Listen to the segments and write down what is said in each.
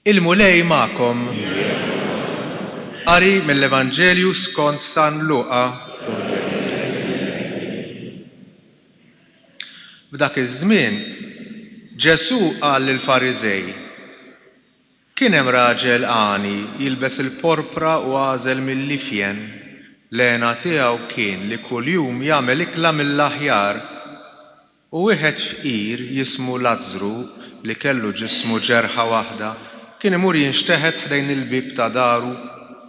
Il-Mulej magħkom. Qari mill-Evanġelju skont San Luqa. F'dak iż-żmien, Ġesù qal lill-Fariżej, Kien hemm raġel għani jilbes il-porpra u għażel mill-ifjen. L-hena tiegħu kien li kuljum jagħmel ikla mill-aħjar. U wieħed fqir jismu Lazzru, li kellu ġismu ġerħa waħda, kien imur jinxteħet ħdejn il-bieb ta' daru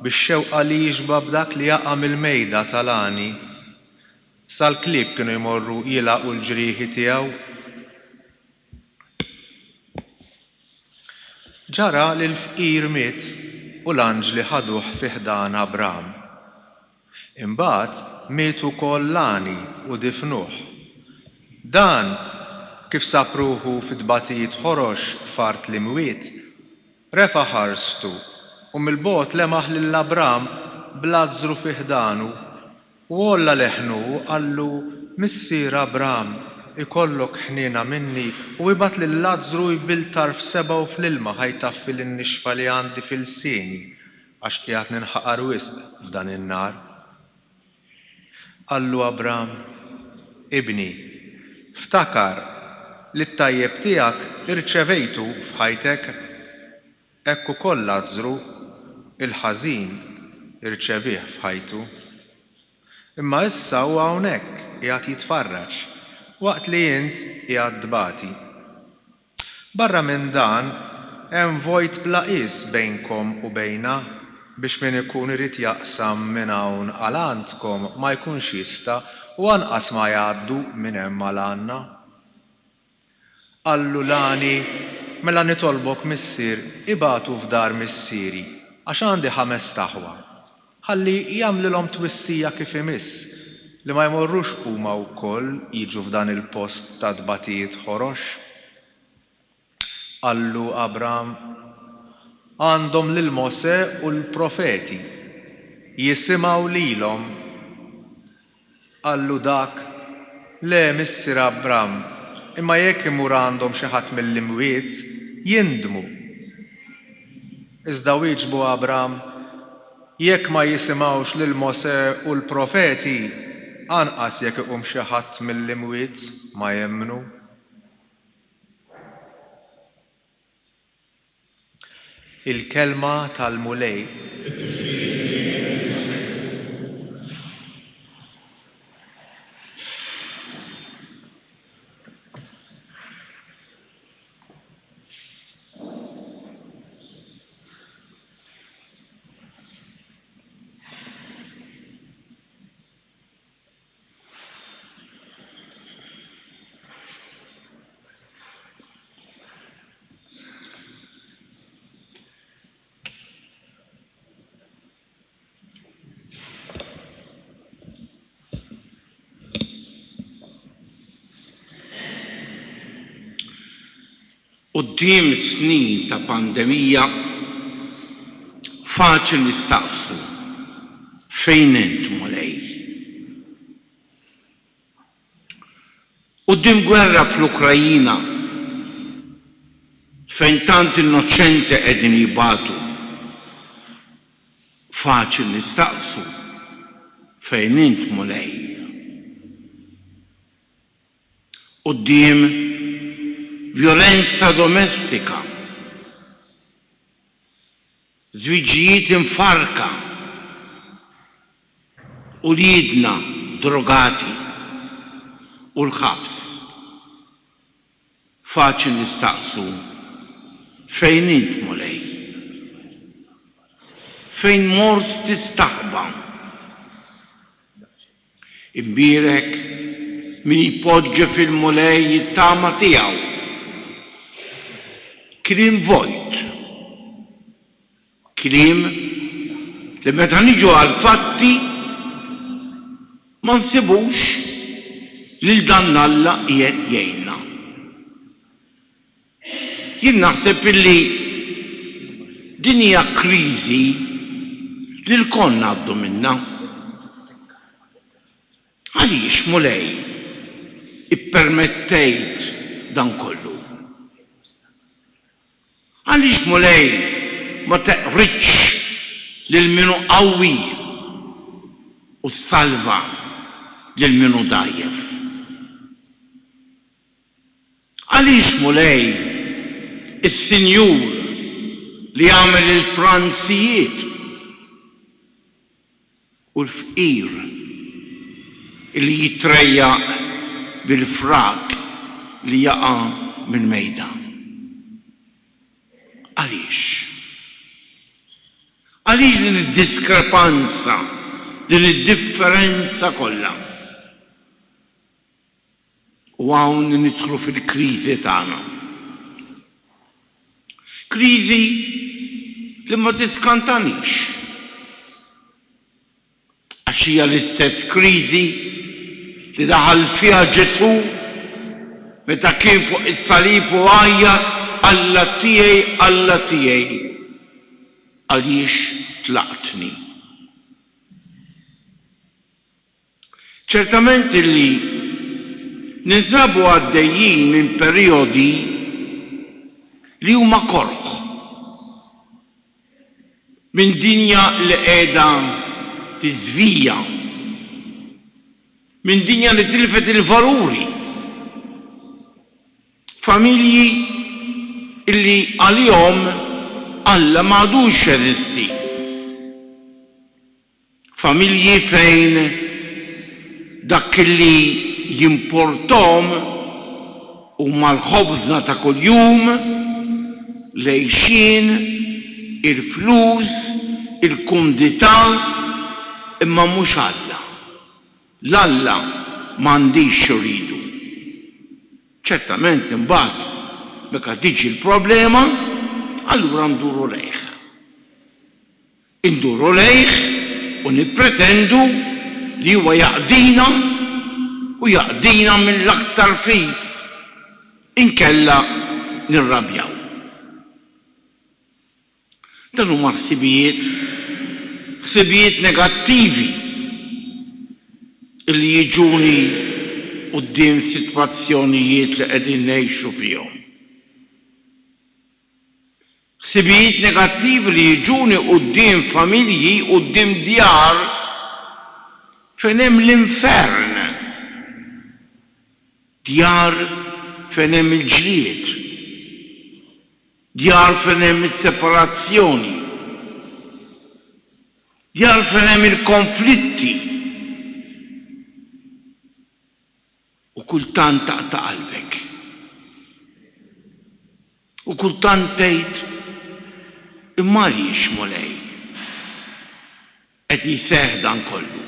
bix-xewqa li jixba' b'dak li jaqa' mill-mejda tal-għani. Sal-klieb kienu jmorru jilgħaqu l-ġrieħi tiegħu. Ġara li l-fqir miet u l-anġli ħaduh fi ħdan Abram. Imbagħad miet ukoll l-għani u difnuh. Dan, kif sab ruħu fi tbatijiet ħorox f'art l-imwiet, refa' ħarstu u mill-bogħod lemaħ lil Abram b'Lazzru fi ħdanu U għolla leħnu u qallu, Missier Abram, ikollok ħniena minni u ibgħat lil Lazzru jbill tarf sebgħu fl-ilma ħa jtaffi lin-nixfa li għandi fi lsieni, għax qiegħed ninħaqar wisq f'dan in-nar. Qallu Abram, Ibni, ftakar li t-tajjeb tiegħek irċevejtu f'ħajtek, Hekk ukoll Lazzru, il-ħażin, irċevieh f'ħajtu. Imma issa hu hawnhekk qiegħed jitfarraġ, waqt li int qiegħed tbati. Barra minn dan, hemm vojt bla qies bejnkom u bejna, biex min ikun irid jaqsam minn hawn għal għandkom ma jkunx jista' u anqas ma jgħaddu minn hemm għal għandna. Qallu l-għani, Mela nitolbok, missier, ibagħtu f'dar missieri, għax għandi ħamest aħwa, ħalli jagħmlilhom twissija kif imiss, li ma jmorrux huma wkoll jiġu f'dan il-post ta' tbatijiet ħorox. Qallu Abram, Għandhom lil Mosè u l-profeti, jisimgħu lilhom. Qallu dak, Le, Missier Abram, imma jekk imur għandhom xi ħadd mill-imwiet, jindmu. Iżda wieġbu Abram, Jekk ma jisimgħux lil Mosè u l-profeti, anqas jekk iqum xi ħadd mill-imwiet ma jemmnu. Il-Kelma tal-Mulej. Quddiem snin ta' pandemija, faċli nistaqsu, Fejn int, Mulej? Quddiem gwerra fl-Ukrajina, fejn tant innoċenti qegħdin jbatu, faċli nistaqsu, Fejn int, Mulej? Quddiem vjolenza domestika, żwiġijiet imfarrka, uliedna drogati u l-ħabs, faċli nistaqsu, Fejn int, Mulej? Fejn mort tistaħba? Imbierek min jpoġġi fil-Mulej it-tama tiegħu. Kliem vojt. Kliem li meta niġu għall-fatti ma nsibux lil dan Alla qiegħed jgħinna. Jien naħseb illi din hija kriżi li lkoll ngħaddu minnha. Għaliex, Mulej, ippermettejt dan kollu? Għaliex Mulej ma teqridx lil min hu qawwi u ssalva lil min hu dgħajjef? Għaliex Mulej is-sinjur li għamel il-pranzijiet u l-fqir li jitrejjaq bil-frak li jaqa' mill-mejda? Għaliex? Għaliex din id-diskrepanza, din id-differenza kollha? U hawn nidħlu fil-kriżi tagħna. Kriżi li ma tiskantanix. Għax hija l-istess kriżi li daħal fiha Ġesù meta kien fuq is-salib u għajjat, Alla tiegħi, Alla tiegħi, għaliex tlaqtni? Ċertament illi ninsabu għaddejjin minn perijodi li huma korħ, minn dinja li qiegħda tiżvija, minn dinja li tilfet il-valuri, familji illi għalihom Alla m'għadux jeżisti. Familji fejn dak li jimporthom huma l-ħobżna ta' kuljum, l-għixien, il-flus, il-kumdità, imma mhux Alla. L-Alla m'għandix x'irridu. Ċertament imbagħad meta tiġi l-problema, allura nduru lejh. Induru lejh u nippretendu li huwa jaqdina u jaqdina mill-aktar fis, inkella nirrabjaw. Dan huma ħsibijiet, ħsibijiet negattivi li jiġuni quddiem sitwazzjonijiet li qegħdin ngħixu fihom. Ħsibijiet negattivi li jiġuni quddiem familji, quddiem djar fejn hemm l-infern. Djar fejn hemm il-ġlied. Djar fejn hemm is-separazzjoni. Djar fejn hemm il-konflitti. U kultant taqta' qalbek. U kultant tgħid, Imma għaliex, Mulej, qed jseħħ dan kollu?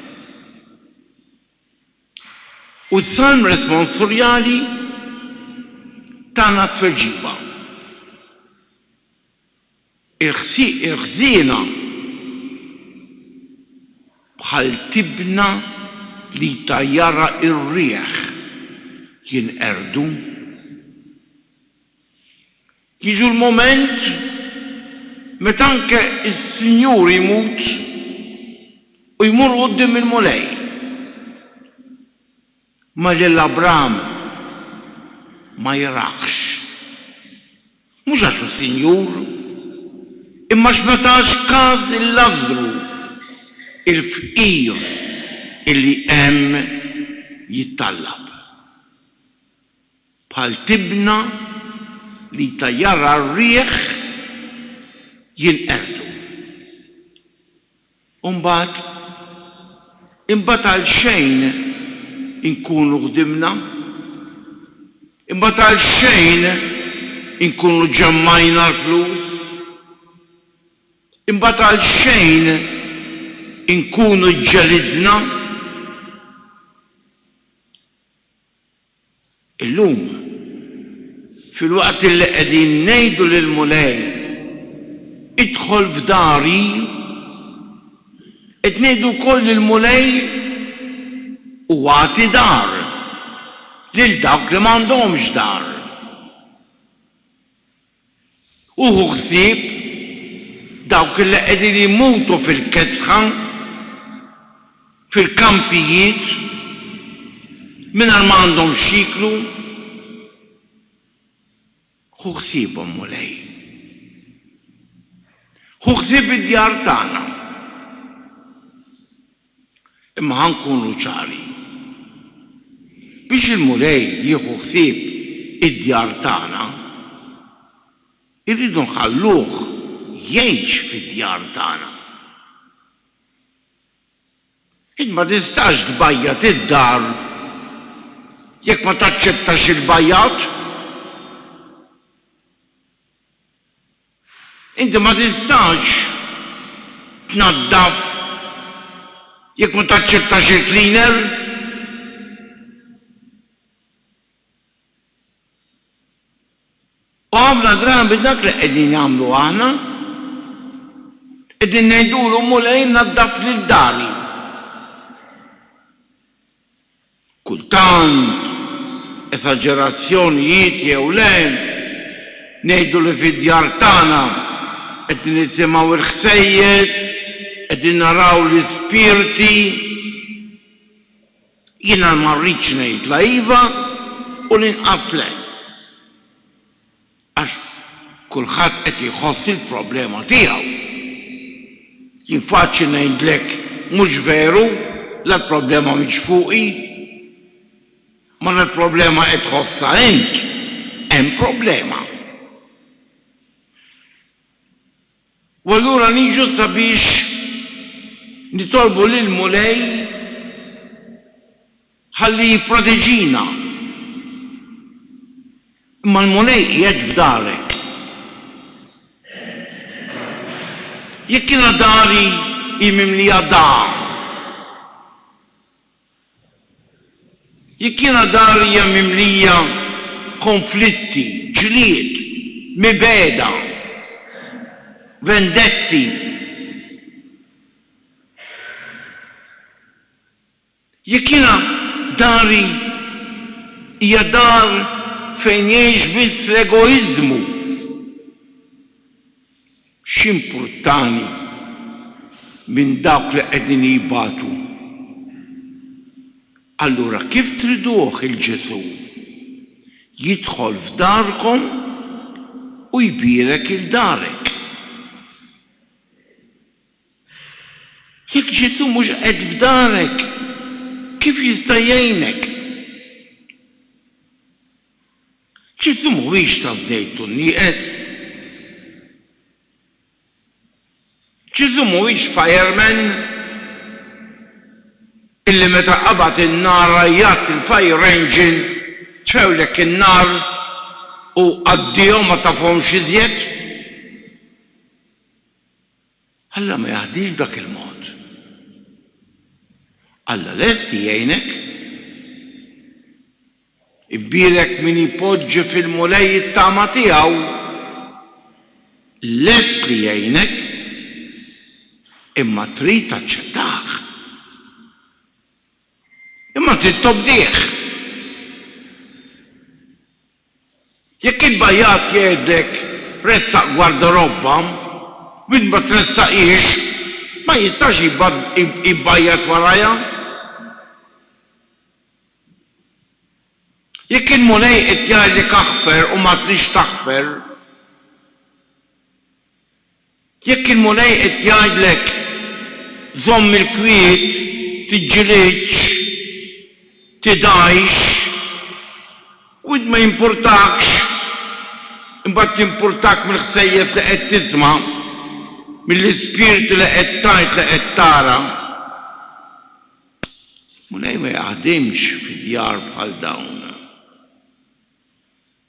U s-Salm responsorjali tana t-tweġiba. Il-ħżiena bħal tibna li jtajjarha r-riħ jinqerdu. Jiġu l-mument meta anke s-sinjur imut u jmur quddiem il-Mulej. Ma lil Abram ma jrahx. Mhux għax hu sinjur, imma għax ma tax kas lil Lażżru, il-fqir illi hemm jittallab. Bħal tibna li jtajjarha r-riħ jinqerdu. U mbagħad? Imbagħad għalxejn inkunu ħdimna? Imbagħad għalxejn inkunu ġemmajna l-flus? Imbagħad għalxejn inkunu ġġelidna? Illum, filwaqt li qegħdin ngħidu lill-Mulej, Idħol f'dari, qed ngħidu wkoll lill-Mulej, U agħti dar lil dawk li m'għandhomx dar. U ħu ħsieb dawk li qegħdin imutu fil-kesħa, fil-kampijiet, mingħajr ma għandhom x'jieklu. Ħu ħsiebhom, Mulej. Ħu ħsieb id-djar tagħna. Imma ħa nkunu ċari. Biex il-Mulej jieħu ħsieb id-djar tagħna, irridu nħalluh jgħix fid-djar tagħna. Int ma tistax tbajjad id-dar jekk ma taċċettax il-bajjad. Inti ma tistax tnaddaf jekk ma taċċettax il-cleaner. U ħafna drabi dak li qegħdin nagħmlu aħna, qegħdin ngħidulu Mulej naddaf lil dari. Kultant, esaġerazzjonijiet jew le, ngħidu li fid-djar tagħna qegħdin nisimgħu l-ħsejjes, qegħdin naraw l-ispirti. Jiena ma rridx ngħid la iva u linqas le. Għax kulħadd qed jħoss il-problema tiegħu. Jien faċli ngħidlek mhux veru la l-problema mhix fuqi. Ma la l-problema qed tħossha int, hemm problema. U allura niġu sabiex nitolbu lill-Mulej ħalli jipproteġina. Imma l-Mulej qiegħed f'darek. Jekk jiena dari hi mimlija dagħa, Jekk jiena dari hija mimlija konflitti, ġlied, mibegħda, vendetti, jekk jiena dari hija dar fejn jgħix biss l-egoiżmu, X'impurtani minn dawk li qegħdin jbatu? Allura kif triduh 'il Ġesù jidħol f'darkom u jbierek 'il darek? Jekk Ġesù mhux qed f'darek, kif jista' jgħinek? Ġesù mhuwiex taż-żejt u n-nieqes. Ġesù mhuwiex fireman illi meta qabad in-nar għajjat il-fire engine tfewlek in-nar u addio ma tafhomx iżjed. Alla ma jaħdimx b'dak il-mod. Alla lest jgħinek. Ibierek min jpoġġi fil-Mulej it-tama tiegħu, lest li jgħinek, imma trid taċċettah. Imma trid tobdih. Jekk il-bajjat jgħidlek ressaq gwardarobba, u int ma tressaqhiex, ma jistax jbajjat warajha. Jekk il-Mulej qed jgħidlek aħfer u ma tridx taħfer, jekk il-Mulej qed jgħidlek żomm il-kwiet, tiġġilidx, tidgħix, u int ma jimpurtakx, imbagħad jimpurtak mill-ħsejjes li qed tisma', mill-ispirti li qed tgħid li qed tara. Mulej ma jaħdimx fi djar bħal dawn.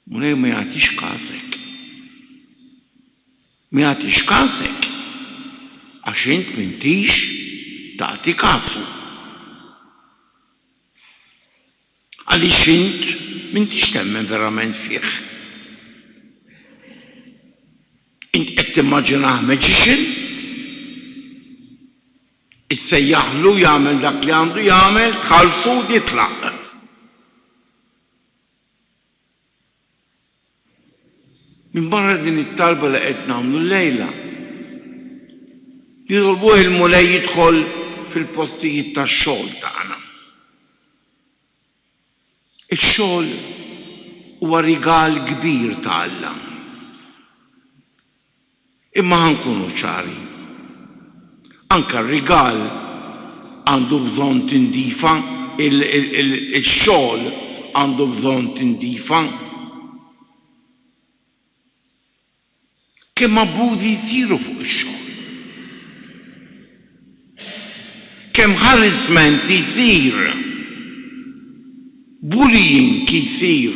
Mulej ma jagħtix kasek. Ma jagħtix kasek għax int m'intix tagħti kasu. Għaliex int m'intix temmen verament fih. Int qed timmaġinah magician? Issejjaħlu jagħmel dak li għandu jagħmel, tħallsu u titlaq. Minbarra din it-talba li qed nagħmlu llejla, nitolbuh il-Mulej jidħol fil-postijiet tax-xogħol tagħna. Ix-xogħol huwa rigal kbir ta' Alla. Imma ħa nkunu ċari. Anke r-rigal għandu bżonn tindifa, ix-xogħol għandu bżonn tindifa. Kemm abbużi jsiru fuq ix-xogħol. Kemm harassment isir. Bullying isir.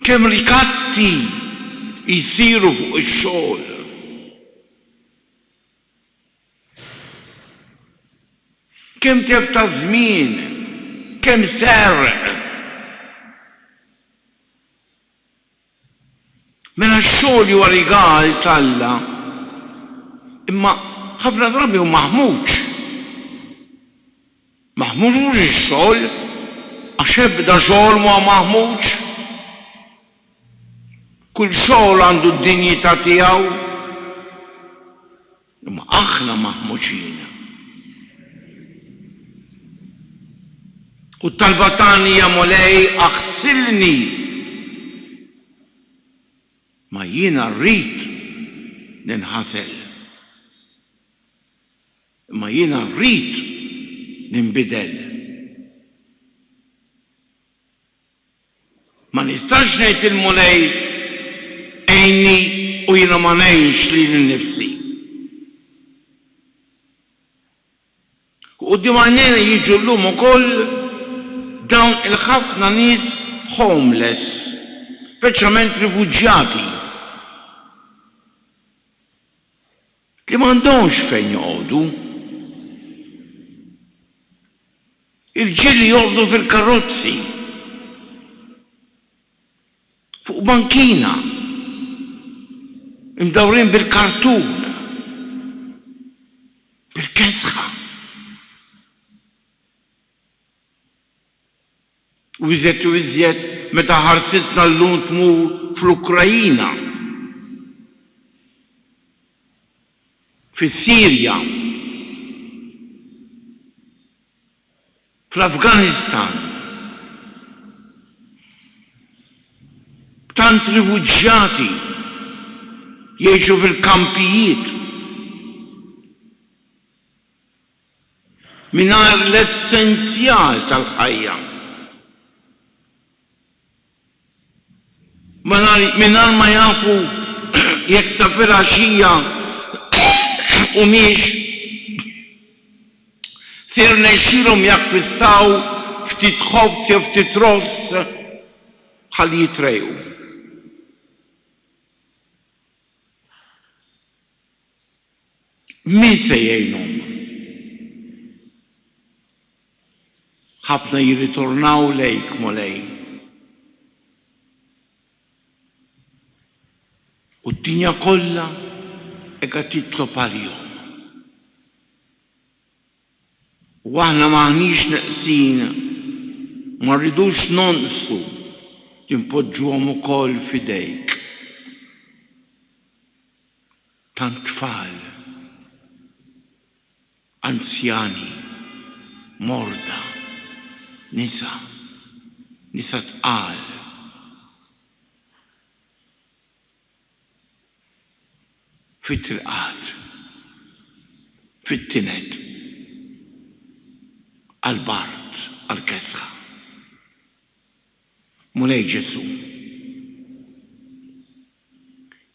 Kemm rikatti jsiru fuq ix-xogħol. Kemm telf ta' żmien, kemm serq. Mela x-xogħol huwa rigal t'Alla, imma ħafna drabi hu maħmuġ. Maħmuġ mhux ix-xogħol, għax ebda xogħol m'huwa maħmuġ. Kull xogħol għandu d-dinjità tiegħu. Imma aħna maħmuġin. U t-talba tagħna hija Mulej aħsilni. Ma jiena rrid ninħasel. Imma jiena rrid ninbidel. Ma nistax ngħid lill-Mulej għinni u jiena ma ngħinx lili nnifsi. U quddiem għajnejna jiġu llum ukoll dawn il-ħafna nies homeless, speċjalment rifuġjati, li m'għandhomx fejn joqogħdu. Irġiel li jorqdu fil-karozzi, fuq bankina, imdawrin bil-kartun, bil-kesħa. U iżjed u iżjed meta ħarsitna llum tmur fl-Ukrajina, fis-Sirja, fl-Afganistan, b'tant rifuġjati jgħixu fil-kampijiet mingħajr l-essenzjal tal-ħajja. Mingħajr ma jafu jekk sa filgħaxija humiex se jirnexxilhom jakkwistaw ftit ħobż jew ftit ross ħalli jitrejqu. Min se jgħinhom? Ħafna jirritornaw lejk, Mulej. U d-dinja kollha qiegħda titlob għalihom. U aħna m'aħniex neqsin, ma rridux nonqsu li npoġġuhom ukoll f'idejk. Tant tfal, anzjani, morda, nisa, nisa tqal. Fit-triqat, fit-tined, għall-bard, għall-kesħa. Mulej Ġesù.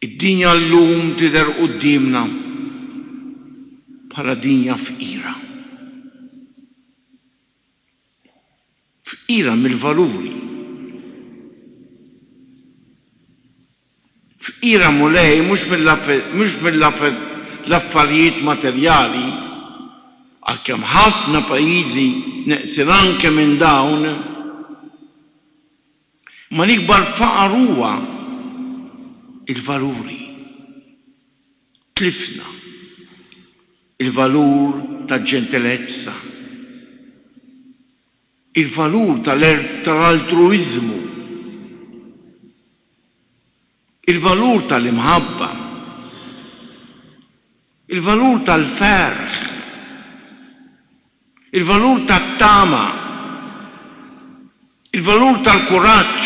Id-dinja llum tidher quddiemna bħala dinja fqira. Fqira mill-valuri. Fqira Mulej mhux mill-affarijiet materjali, għalkemm ħafna pajjiżi neqsin anke minn dawn, Imma l-ikbar faqar huwa l-valuri. Tlifna il-valur tal-ġentilezza, il-valur tal-altruwiżmu, il-valur tal-imħabba, il-valur tal-ferħ, il-valur tat-tama, il-valur tal-kuraġġ.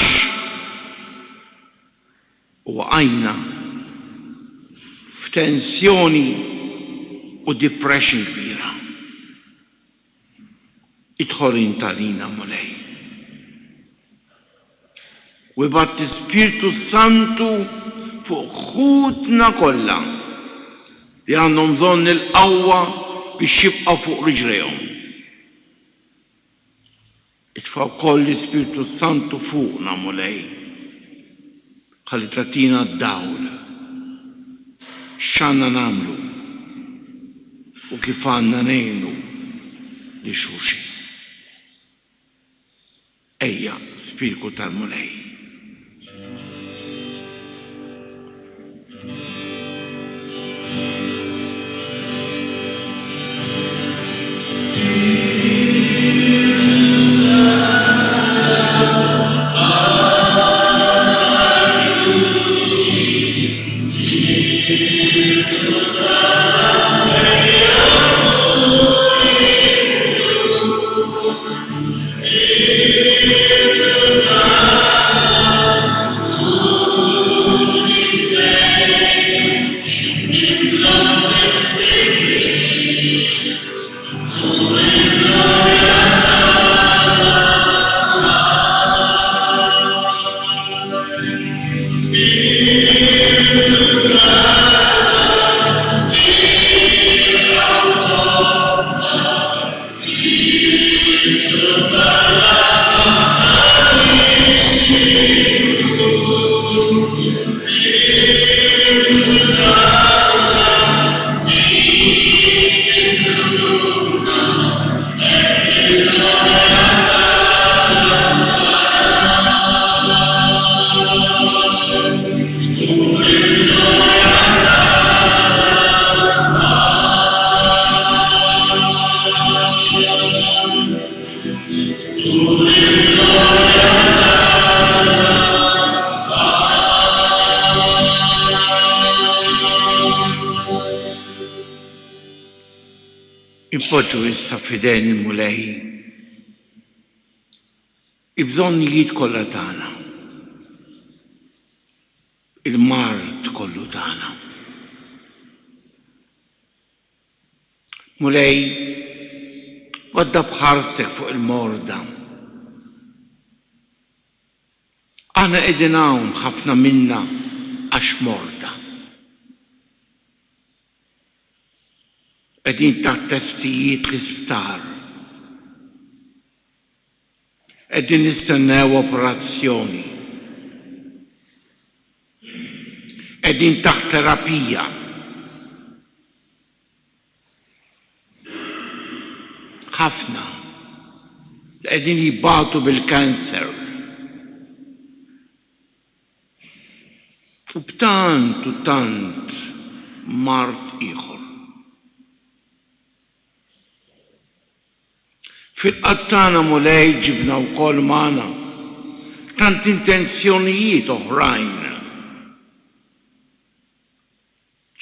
Bqajna f'tensjoni u depression kbira. Idħol int għalina, Mulej. U ibgħat l-Ispirtu s-Santu fuq ħutna kollha li għandhom bżonn il-qawwa biex jibqgħu fuq riġlejhom. Itfa' wkoll l-Ispirtu s-Santu fuqna, Mulej, ħalli tagħtina d-dawl x'għandna nagħmlu u kif għandna ngħinu lil xulxin. Ejja, Spirku tal-Mulej. Inpoġġu issa f'idejn il-Mulej il-bżonnijiet kollha tagħna, il-mard kollu tagħna. Mulej, waddab ħarstek fuq il-morda. Aħna qegħdin hawn ħafna minna għax morda. Qegħdin taħt testijiet l-isptar. Qegħdin nistennew operazzjoni. Qegħdin taħt terapija. Ħafna li qegħdin jbatu bil-cancer. U b'tant u tant mard ieħor. Fil-qalb tagħna Mulej ġibna wkoll magħna tant intenzjonijiet oħrajn.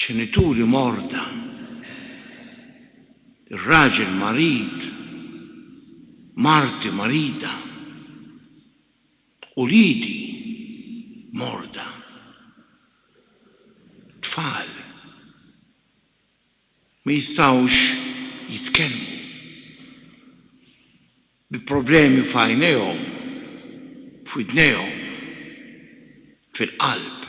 Ġenituri morda, ir-raġel marid, marti marida, uliedi morda, tfal ma jistgħux jitkellmu bi problemi f'għajnejhom, f'widnejhom, fil-qalb.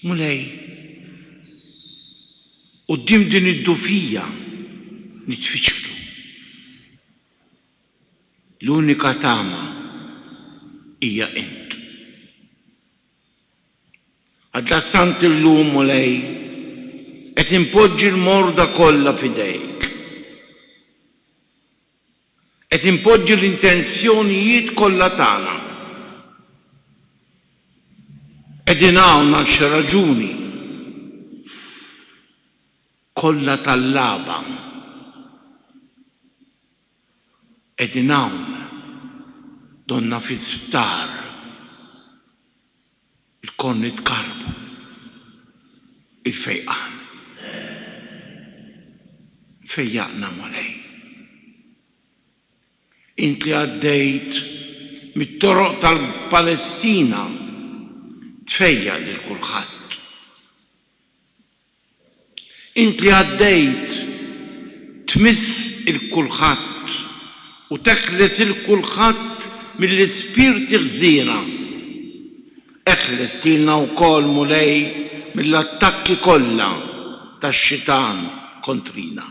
Mulej, quddiem din id-dufija nitfiċċlu. L-unika tama hija int. Għaldaqstant illum, Mulej, qed inpoġġi l-morda kollha f'idejk. Qed inpoġġi l-intenzjonijiet kollha tagħna. Qegħdin hawn għal xi raġuni. Kollha tallaba. Qegħdin hawn donna fi sptar. Ilkoll nitkarrbu il-fejqan. Fejjaqna Mulej. Int li għaddejt. mit-toroq tal-Palestina tfejjaq lil kulħadd. Int li għaddejt tmiss 'il kulħadd u teħles 'il kulħadd mill-ispirti ħżiena. Eħles lilna wkoll, Mulej, mill-attakki kollha tax-xitan kontrina.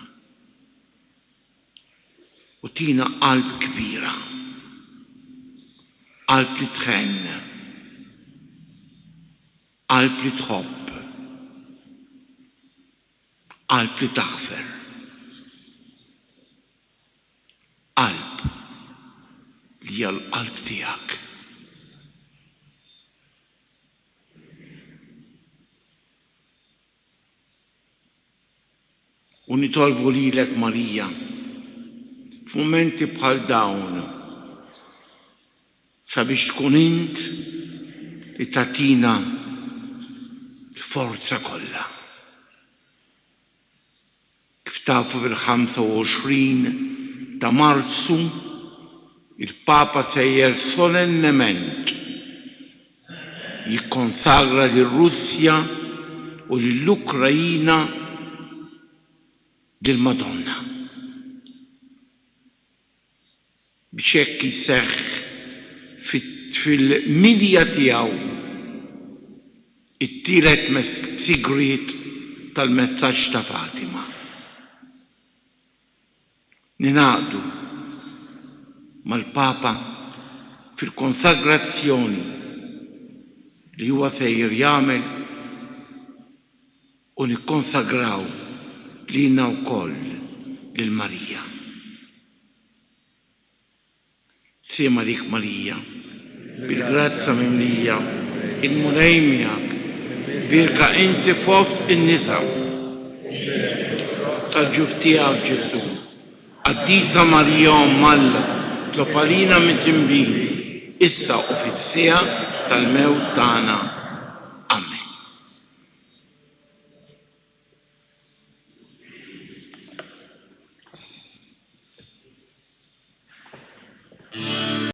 U tina qalb kbira, qalb li tħenn. Qalb li tħobb. Qalb li taħfer. Qalb li hija l-qalb tiegħek. U nitolbu lilek Marija, f'mumenti bħal dawn, sabiex tkun int li tagħtina l-forza kollha. Kif tafu fil-25 ta' Marzu il-Papa sejjer solennement jikkonsagra lir-Russja u lill-Ukrajina lill-Madonna. Biex hekk iseħħ fil-milja tiegħu t-tielet sigriet tal-messaġġ ta' Fatima. Ningħaqdu mal-Papa fil-konsagrazzjoni li huwa sejjer jagħmel u nikkonsagraw lilna wkoll lil Marija. Sliem għalik Marija, bil-grazzja mimlija, il-Mulej miegħek, bierka inti fost in-nisa, tal-ġuf tiegħek Ġesù. Qaddisa Marija Omm Alla, tlob għalina midinbin, issa u fis-siegħa tal-mewt tagħna.